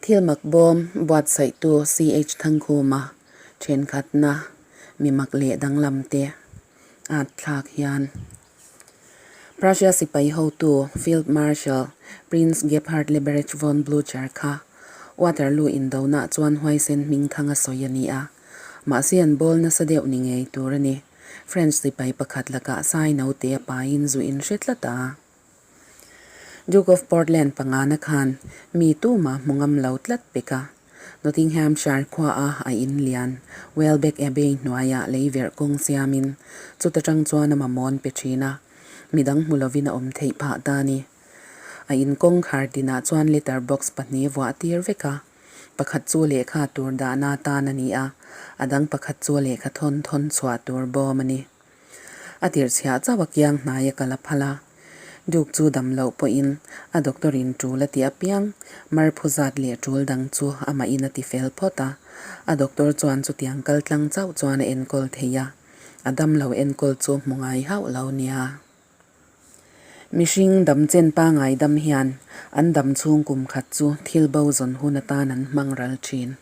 Thil mak bawm buatsaihtu CH Thangkhuma thenkhatna mi mak leh danglam te at thlak hian Prussia sipai hotu Field Marshal Prince Gebhard Leberecht von Blucher kha Waterloo indonah chuan huaisen hming thang a sawi a ni a, mahse an bawl nasa deuh ni ngei tur a ni. French sipai pakhat lakah sai naute a paiin zu in hre tlat a. Duke of Portland pangana khan mi tuma hmu ngam lo tlat pek a. Nottinghamshire khuaa a in lian Welbeck Abbey hnuaiah lei verh kawng siamin chuta tang chuan a mamaw'n pe thin a, midang hmu lovin a awm theih phah ta a ni. A in kawngkhar tinah chuan letter box pahnih vuah tir vek a, pakhat chu lehkha tur dahna atan a ni a, a dang pakhat chu lehkha thawn thawn chhuah tur bawm a ni. A tirhchhiah chauh a kiang hnai a kal a phal a. Duke chu dam loh pawhin a doctor in tul a ti apiang, marphu zat leh tul dang chu amahin a ti fel phawt a. A doctor chuan chutiang kal tlang chauh chuan a enkawl thei a, a dam lo enkawl chu hmu ngai hauh lo nia. Mihring dam chen pangai dam hian an dam chhung kum khat chu thil bo zawn hun atan an hmang ral thin.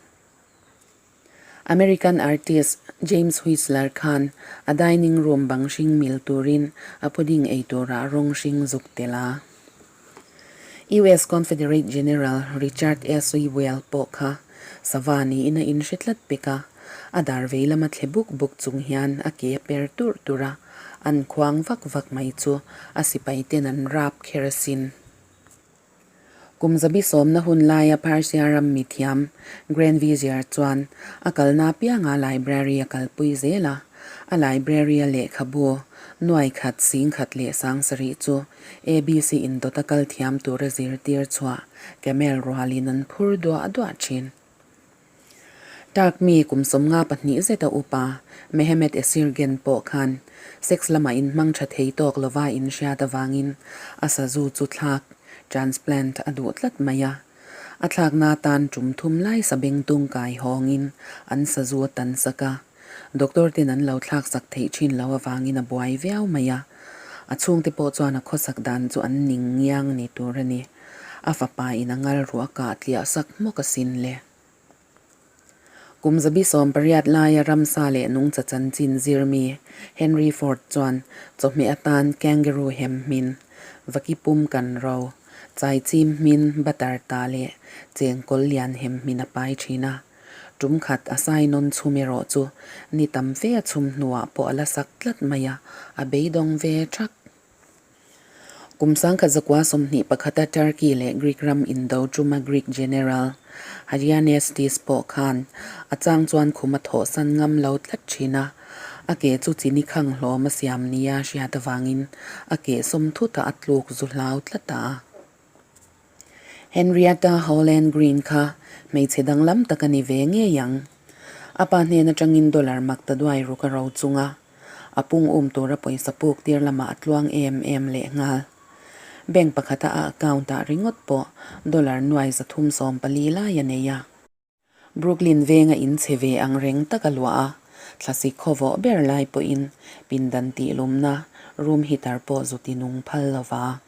American artist James Whistler khan a dining room bang hring mil turin a pudding ei turah rawng hring zuk tel a. US Confederate General Richard S. Ewell pawh kha sava niin a inhre tlat pek a, a dar vei lama thle buk buk chung hian a ke a per turh turh a, an khuang vak vak mai chu a sipai ten an rap kher asin. Kum zabi sawmna hun laia Persia ram mithiam Grand Vizier chuan a kalna apianga library a kalpui zel a, a library-a lehkhabu nuai khat, sing khat leh sang sarih chu ABC in dawta kal thiam tura zirtir chhuah camel rualin an phur duah duah thin. Turk mi kum 52 zeta upa Mehmet Esirgen pawh khan sex lamah inhmang tha thei tawk lova inhriat avangin a sazu chu thlak, transplant, a duh tlat mai a. A thlakna atan tum thum lai sabeng tung kai hawngin an sazu a tan sak a. Doctor ten an lo thlak sak theih thin lo avangin a buai viau mai a. A chhungte pawh chuan a khawsak dan chu an ning ngiang ni tur a ni. A fapa in a ngal ruah a kah tliah sak hmawk asin le. Kum 18 laia ramsa leh nungcha chanchin zirmi Henry Ford chuan chawhmeh atan kangaroo hem hmin, vaki pum kan ro, chai chim hmin, butter ta leh chengkawl lian hem hmin a pai thin a. Tum khat a sai nawn chhum erawh chu ni tam fe a chhum hnuah pawh a la sak tlat mai a, a beidawng ve thak. Kum 1921-a Turkey leh Greek ram indo tuma Greek General Hadrianestis pawh khan a chang chuan khum a thawhsan ngam lo tlat thin a, a ke chu chini khang hlawm a siam nia hriat avangin a ke sawm thutah a tluk zu hlau tlat a. Henrietta Howland Green kha hmeichhe danglam tak a ni ve ngei ang. A pa hnen atangin dollar mak ta duai ruk a ro chung a. A pung um tura pawisa puk tir lamah a tluang em em leh nghal. Bank pakhata a account ah ringawt pawh dollar nuai 314 lai a nei a. Brooklyn venga in chhe ve ang reng tak a luah a, thlasik khawvawh ber lai pawhin pindan tih lumna room heater pawh zu ti nung phal lova.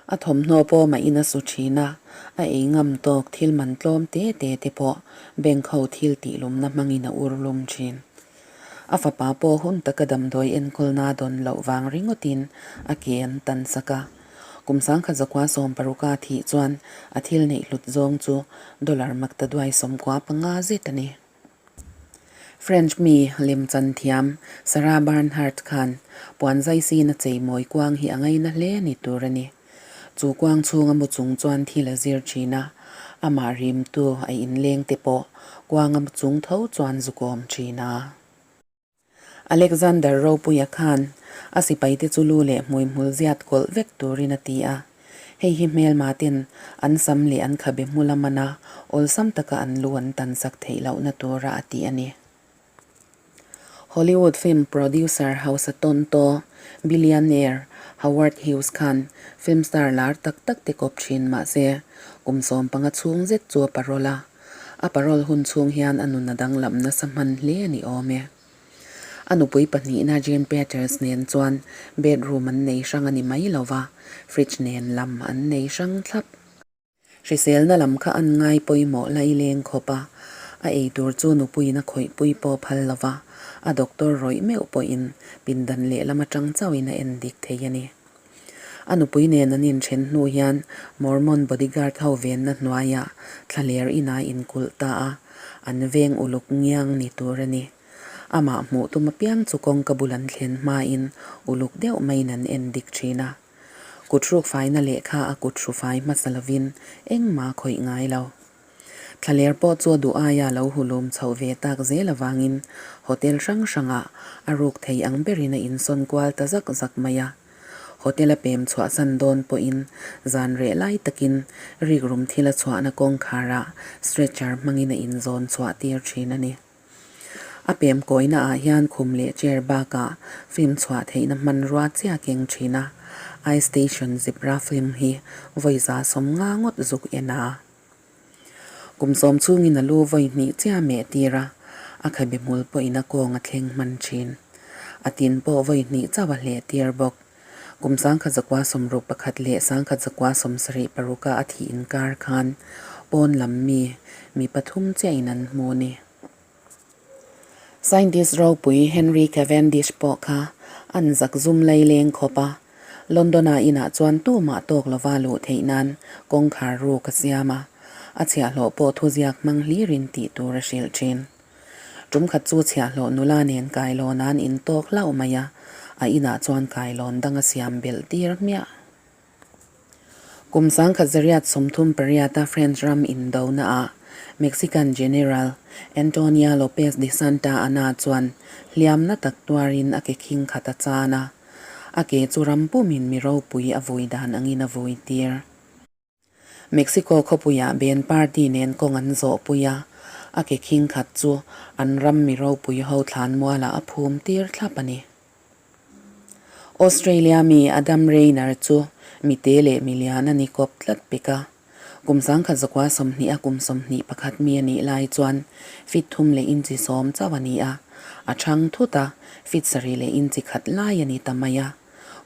A thawmhnaw pawh mah in a su thin a, a ei ngam tawk thil man tlawm te te te pawh bank ho thil tih lumna hmangin a ur lum thin. A fapa pawh hun taka damdawi enkawlna dawn loh vang ringawtin a ke an tan sak a. Kum 1960 a thih chuan a thil neih hlut zawng chu dollar makta duai 95 zet a ni. French mi lemchan thiam Sarah Bernhardt khan puan zaisin a chei mawi kuang hi a ngaina hle ni tur a ni. Chu kuang chhunga mu chung chuan thil a zir thin a, amah rimtu a inleng te pawh kuanga mu chung tho chuan zu kawm thin a. Alexander Ropuia khan a sipaite chu lu leh hmuihmul ziat kawlh vek turin a ti a. Hei hi hmelma ten an sam leh an khabe hmul a man a, awlsam taka an lu an tan sak theih lohna tura a ti a ni. Hollywood film producer hausa tawntaw, billionaire, Howard Hughes khan film star lar tak tak te kawp thin mahse kum 15 chhung zet chu a parole a. A parole hun chhung hian a nun a danglam nasa hman hle a ni awm e. A nupui pahnihna Jane Peters nen chuan bedroom an nei hrang a ni mai lo va, fridge nen lam an nei hrang thlap. Hriselna lam kha an ngai pawimawh laileng khawp a, a ei tur chu nupuiin a khawihpui pawh phal lo va, a doctor rawih meuh pawhin pindan lehlam atang chauhin a en dik thei a ni. A nupui nen an inthen hnu hian Mormon bodyguard ho venna hnuaiah thlaler inah a inkulh ta a, an veng uluk ngiang ni tur a ni. Amah hmuh tum apiang chu kawngka bul an thlen hmain uluk deuh maiin an en dik thin a. Kut hruk faina lehkha a kut hru fai hmasa lovin engmah a khawih ngai lo. Thlaler pawh chu a duh aia lo hulum chhoh ve tak zel avangin hotel hrang hrangah a ruk thei ang berin a insawn kual ta zak zak mai a. Hotel a pem chhuahsan dawn pawhin zan reh lai takin rikrum thil a chhuahna kawngkharah stretcher hmangin a inzawn chhuah tir thin a ni. A pem kawina ah hian khum leh chair bakah film chhuah theihna hmanrua chiah keng thin a, I Station Zebra film hi vawi 150 ngawt zuk en a. Kum sawm chhungin a lu vawi hnih chiah meh tir a, a khabe hmul pawhin a kawng a thleng hman thin. A tin pawh vawi hnih chauh a hleh tir bawk. Kum 1961 leh 1976 a a thih inkar khan pawn lam mi mi pathum chiahin an hmu a ni. Scientist ropui Henry Cavendish pawh kha an zak zum laileng khawp a, London-a inah chuan tumah tawk lova luh theih nan kawngkhar ruk a siam a, a chhiahhlawh pawh thuziak hmang hlirin tih tur a hrilh thin. Tum khat chu chhiahhlawh nula nen kailawn an intawk hlauh mai a, a inah chuan kailawn dang a siam belh tir hmiah. Kum 1838 a French ram indonaah Mexican General Antonio Lopez de Santa Anna chuan hliamna tak tuarin a ke khing khat a chan a, a ke chu ram pumin mi ropui a vui dan angin a vui tir. Mexico khawpuiah Ben Party nen kawng an zawhpui a, a ke khing khat chu an ram mi ropui ho thlanmualah a phum tir thlap a ni. Australia mi Adam Rayner chu mi te leh mi lian a ni kawp tlat pek a. Kum 1920 a kum 21 mi a nih lai chuan feet thum leh inchi sawm chauh a ni a, a chhang thut a, feet sarih leh inchi khat lai a ni ta mai a.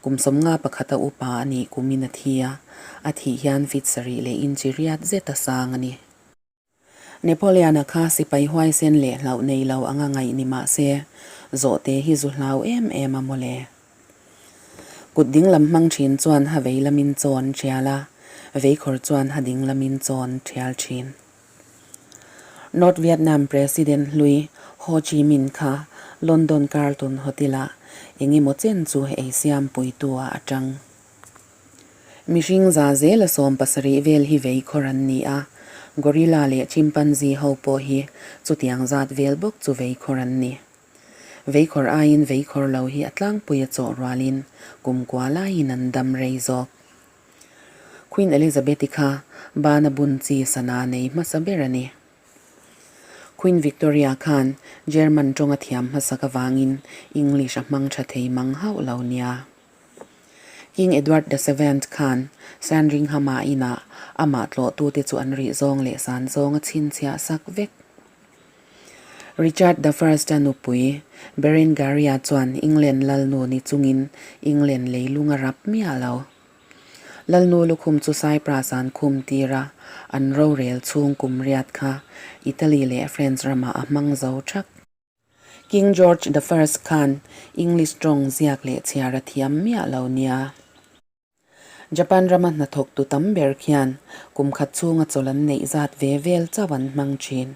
Kum 51 a upa a nih kumin a thi a, a thih hian feet sarih leh inchi riat zet a sang a ni. Napoleon-a kha sipai huaisen leh hlauh nei lo anga ngaih ni mah se, zawhte hi zu hlau em em a mawle. Kut dinglam hmang thin chuan ha vei lamin chaw an thial a, veikhawr chuan ha ding lamin chaw an thial thin. North Vietnam President hlui Ho Chi Minh kha London Carlton Hotel-ah eng emaw chen chu ei siam puitu-ah a tang. Mihring za zela 70 vel hi vei khawr an ni a, gorilla leh chimpanzee ho pawh hi chutiang zat vel bawk chu vei khawr an ni. Vei khawr aiin vei khawr lo hi a tlangpui a chawh rualin kum kua laiin an dam rei zawk. Queen Elizabeth-i kha bana bun chi sana nei hmasa ber a ni. Queen Victoria khan German tawnga thiam hmasak avangin English a hmang tha thei mang hauh lo nia. King Edward the Seventh khan Sandringham-a inah amah tlawhtute chu an rih zawng leh san zawng a chhinchhiah sak vek. Richard the First-a nupui Berengaria chuan England lalnu ni chungin England leilung a rap miah lo. Lalnu lukhum chu Cyprus-a an khum tir a, an rorel chhung kum riat kha Italy leh France ramah a hmang zo thak. King George the First khan English tawng ziak leh chhiar a thiam miah lo nia. Japan rama hnathawktu tam ber khian kum khat chhunga chawl an neih zat ve vel chauh an hmang thin.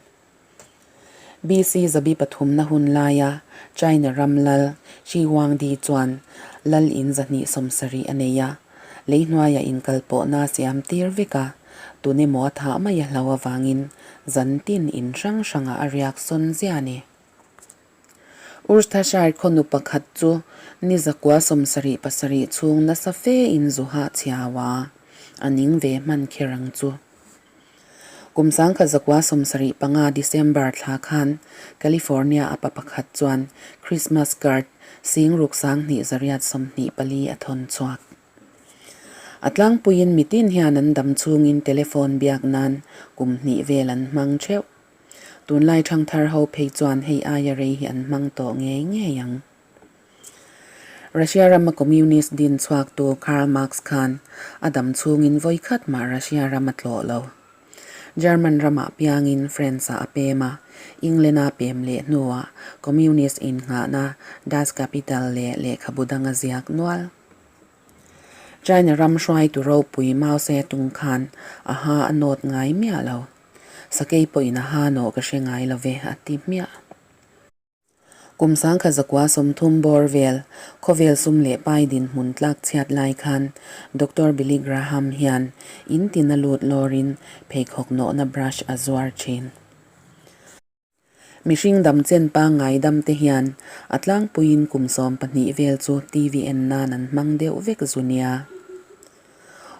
BC zabi pathumna hun laia China ram lal Shi Huangdi chuan lal in 270 a nei a, lei hnuaia inkalpawhna a siam tir vek a, tun emaw a thah mai a hlo avangin Zan tin in hrang hrangah a riak sawn ziah a ni. Worcestershire khaw nu pakhat chu ni 177 chhung nasa fe in zu hah chhiau a, a ning ve hman kher ang chu. Kum 1975 December thla khan California a pa pakhat chuan Christmas card sing ruk 2824 a thawn chhuak. A tlangpuiin mitin hian an dam chhungin telephone biak nan kum hnih vel an hmang theuh. Tunlai thangthar ho phei chuan hei aia rei hi an hmang tawh ngei ngei ang. Russia rama Communist din chhuaktu Karl Marx khan a dam chhungin vawikhat mah Russia ram a tlawh lo. German ramah piangin France-ah a pem a, England-a pem leh hnuah Communist innghahna Das Kapital leh lehkhabu dang a ziak nual. China ram hruaitu ropui Mao Zedong khan a ha a nawt ngai miah lo. Sakei pawhin a ha nawh ka hre ngai lo ve, a ti hmiah. Kum 1930 bawr vel, khawvel sum leh pai dinhmun tlak chhiat lai khan Doctor Billy Graham hian in tin a lut lawrin pheikhawk nawhna brush a zuar thin. Mihring damchen pangngai dam te hian a tlangpuiin kum 12 vel chu TV en nan an hmang deuh vek zu nia.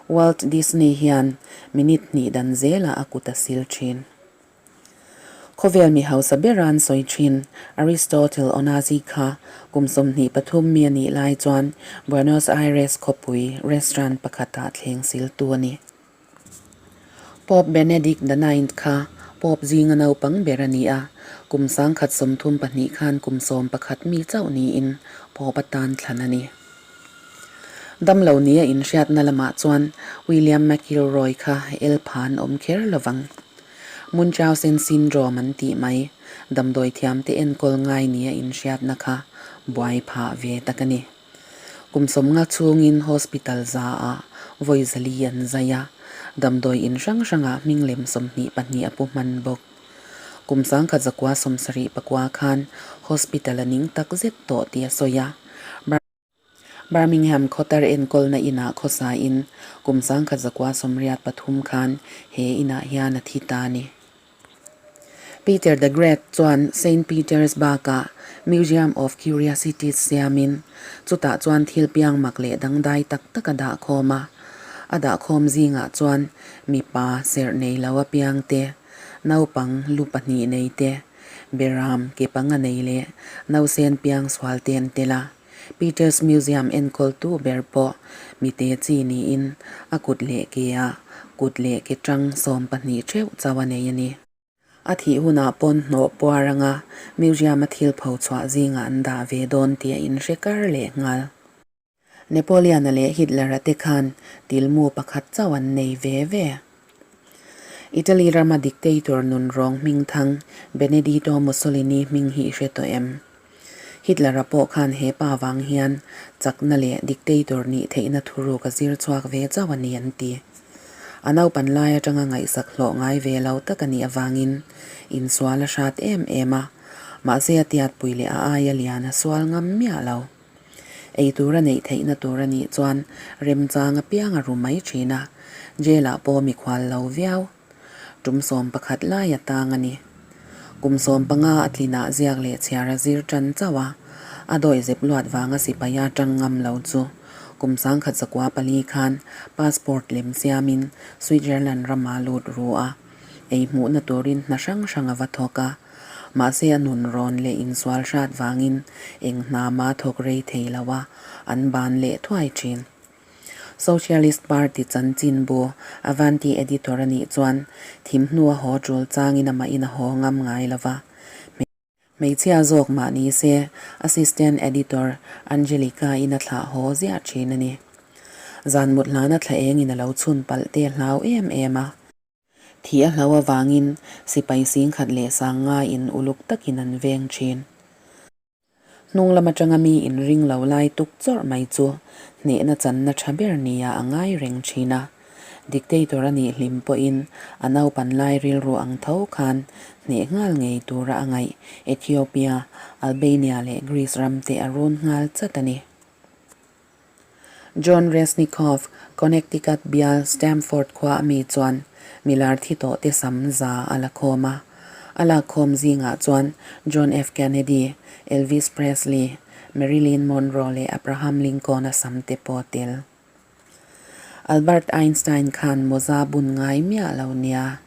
Walt Disney hian minute hnih dan zelah a kut a sil thin. Khawvel mi hausa bera an sawi thin, Aristotle Onassis kha kum 23 mi a nih lai chuan Buenos Aires khawpui restaurant pakhatah thleng siltu a ni. Pope Benedict the Ninth kha Pope zinga naupang ber a ni a, kum 1032 khan kum 11 mi chauh niin Pope atan thlan a ni. Damlo nia inhriatna lamah chuan William McIlroy kha el phan awm kher lovang. Munchausen syndrome an tih mai, damdawi thiamte enkawl ngai nia inhriatna kha buai phah ve tak a ni. Kum 50 chhungin hospital zaah vawi zali an zai a, damdawi in hrang hrangah hming lem 22 a pu hman bawk. Kum 1974 khan hospital a ning tak zet tawh tih a sawi a. Birmingham khawtar enkawlna inah khawsain kum 1983 khan he inah hian a thi ta a ni. Peter the Great chuan Saint Peter's bakah Museum of Curiosities siamin chutah chuan thil piang mak leh dangdai tak tak a dah khawm a. A dah khawm zingah chuan mipa serh nei lo apiang te, naupang lu pahnih nei te, beram ke panga nei leh nausen piang sual te an tel a. Peters Museum enkawltu ber pawh mite chi niin a kut leh ke ah kut leh ke tang 12 theuh chauh a nei a ni. A thih hunah pawn hnawh puar anga museum a thil pho chhuah zingah an dah ve dawn tih a inhre kar leh nghal. Napoleon-a leh Hitler-a te khan tilmu pakhat chauh an nei ve ve. Italy rama dictator nunrawng hmingthang Benedito Mussolini hming hi i hre tawh em? Hitler-a pawh khan he pa vang hian chakna leh dictator nih theihna thuruk a zir chhuak ve chauh a ni an ti. A naupan lai atanga ngaihsak hlawh ngai ve lo tak a nih avangin insual a hrat em em a, mahse a tiatpui leh a aia lian a sual ngam miah lo. Ei tur a neih theihna tur a nih chuan remchang apiang a ru mai thin a, jail-ah pawh mikhual lo viau. Tum 11 lai a tang a ni. Kum 15 a tlinah ziak leh chhiar a zir tan chauh a, a dawi zep luat vanga sipai a tang ngam lo chu kum 1904 khan passport lem siamin Switzerland rama lut ru a, ei hmuhna turin hna hrang hrang a va thawk a. Mahse a nun rawn leh insual hrat vangin eng hna mah thawk rei thei lo a, an ban leh thuai thin. Socialist Party chanchinbu Avanti editor a nih chuan thim hnua haw tul changin amahin a haw ngam ngai lo va. Hmeichhia zawk mah ni se Assistant Editor Angelica-in a thlah haw ziah thin a ni. Zan mut hlana thla engin a lo chhun palh te a hlau em em a. Thih a hlau avangin sipai singkhat leh sang ngaiin uluk takin an veng thin. Hnung lam atanga mi inring lo lai tuk chawrh mai chu hnehna channa tha ber nia a ngai reng thin a. Dictator a nih hlim pawhin a naupan lai rilru ang tho khan hneh nghal ngei tura a ngaih Ethiopia, Albania leh Greece ram te a run nghal chat a ni. John Resnikoff, Connecticut bial Stamford khua a mi chuan milar thi tawh te sam za a la khawm a. A lak khawm zingah chuan John F. Kennedy, Elvis Presley, Marilyn Monroe leh Abraham Lincoln-a sam te pawh a tel. Albert Einstein khan mawza bun ngai miah lo nia.